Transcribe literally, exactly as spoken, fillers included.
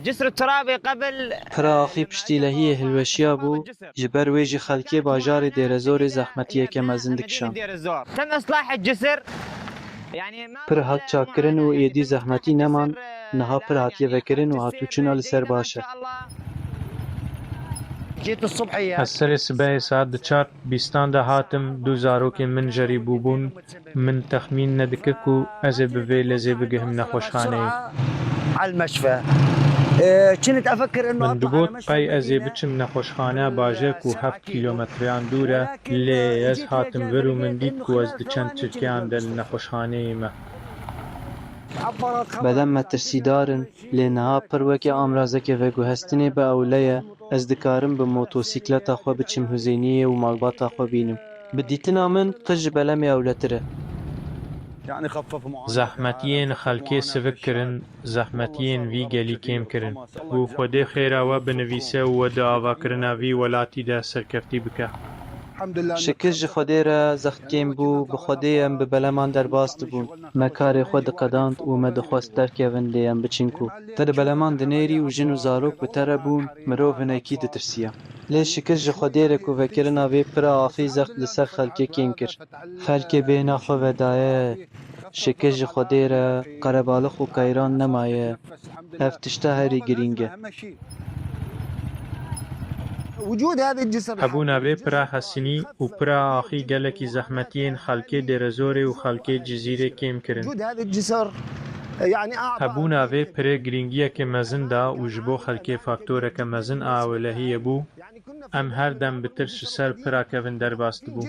جسر الترابي قبل Pira axî piştî lehiyê hilweşiya bû, ji ber wê jî xelkê bajarê Dêrezorê zehmetiyeke mezin dikişand. تم إصلاح الجسر. يعني ما Pir hat çakkirin û êdî zehmetî neman, niha pir hatiye vekirin û hatûçûna li ser baş e. جيت الصبح يا Ez serê sibehê saet di çar bîstan de hatim, du zarokên min jerî bûbûn. Min texmîn nedikir ku ez ê bi vê lezê bigihim nexweşxaneyê. على المشفى. إيه، كنت افكر انه Min digot qey ez ê biçim nexweşxaneya bajêr ku heft kîlometreyan dûr e, lê ez hatim vir û min dît ku ez di çend çirkeyan de li nexweşxaneyê me. Bedem metirsîdar in, lê niha pir weke amrazeke veguhestinê bi ewle ye, ez dikarim bi motosîkleta xwe biçim Huzêniyê û malbata xwe bînim. Bi dîtina min qij ji belemê ewletir e. يعني خفف معاناة Zehmetiyên xelkê sivik kirin, zehmetiyên vî gelî kêm kirin. Ku Xwedê xêra we binivîse û we di avakirina vî welatî de serkeftî bike. الحمد لله. Şikir ji Xwedê re zext kêm bû, bi Xwedê em bi beleman derbas dibûn. Me karê xwe diqedand û me dixwest derkevin lê em biçin ku. Te di beleman dinêrî û jin û zarok bi te re bûn, mirov hinekî ditirsiya. Lê şikir ji Xwedê re ku vekirina vê pira axî zext li ser xelkê kêm kir. Xelkê bêhna xwe vedaye. Şikir ji Xwedê re qerebalix û qeyran nemaye. Ev tişta herî girîng e. وجود هذه الجسر Hebûna vê pira hesinî û pira axî gelekî zehmetiyên xelkê Dêrezorê û xelkê Cizîrê kêm kirin. وجود هذه الجسر يعني اعطى Hebûna vê pirê girîngiyeke mezin da û ji bo xelkê faktoreke mezin a ewlehiyê bû. Em her dem bi tirs ji ser pira kevin derbas dibû.